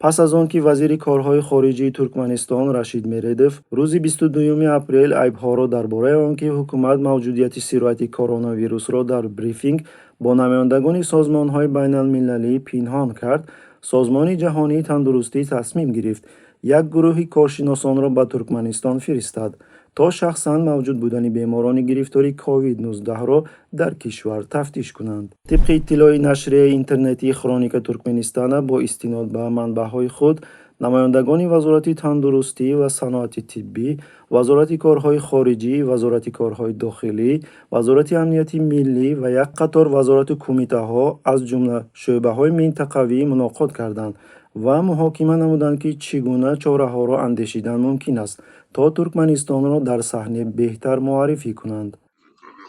Пас аз он ки вазири корҳои хориҷии Туркманистон Рашид Мередов рӯзи 22 апрел айбҳоро дар бораи он, ки ҳукумат мавҷудияти сирояти коронавирусро дар брифинг бо намояндагони созмонҳои байналмилалӣ пинҳон кард, Созмони ҷаҳонии тандурустӣ тасмим гирифт, як гурӯҳи коршиносонро ба Туркманистон фиристад, то шахсан мавҷуд будани беморони гирифтори COVID-19-ро дар кишвар тафтиш кунанд. Тибқи иттилои нашрияи интернетии «Хроника Туркменистана» бо истинод ба манбаъҳои худ, намояндагони Вазорати тандурустӣ ва саноати тиббӣ, Вазорати корҳои хориҷӣ, Вазорати корҳои дохилӣ, Вазорати амнияти миллӣ ва як қатор вазорату кумитаҳо, аз ҷумла шӯъбаҳои минтақавӣ, мулоқот карданд ва муҳокима намуданд, ки чӣ гуна чораҳоро андешидан мумкин аст, то Туркманистонро дар саҳна беҳтар муаррифӣ кунанд.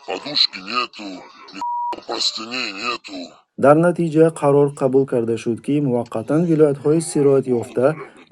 Подушки нету, ни простыней нету. Дар натиҷа қарор қабул карда шуд, ки муваққатан вилоятҳои сироятёфта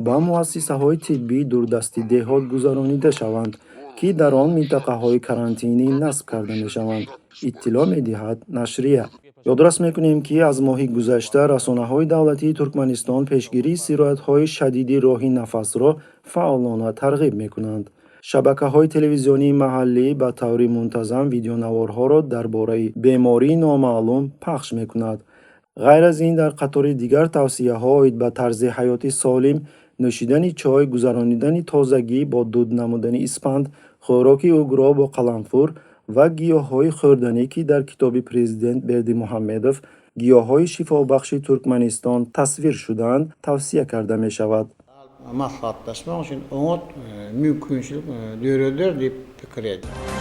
ба муассисаҳои тиббии дурдасти деҳот гузаронида шаванд, ки дар он минтақаҳои карантинӣ насб карда мешаванд, иттилоъ медиҳад нашрия. Ёдрас мекунем, ки аз моҳи гузашта расонаҳои давлатии Туркманистон пешгирии сироятҳои шадиди роҳи нафасро фаъолона тарғиб мекунанд. Шабакаҳои телевизионии маҳаллӣ ба таври мунтазам видеонаворҳоро дар бораи бемории номаълум пахш мекунад. Ғайр аз ин, дар қатори дигар тавсияҳо оид ба тарзи ҳаёти солим, нӯшидани чой, гузаронидани тозагӣ бо дуд намудани испанд, хӯроки угро бо қаламфур ва гиёҳҳои хӯрданӣ, ки дар китоби президент Бердимуҳаммедов «Гиёҳҳои шифобахши Туркманистон» тасвир шудаанд, тавсия карда мешавад. Maslahatlaşmak üçin oňat mümkinçilik döreder diýip pikir edýän.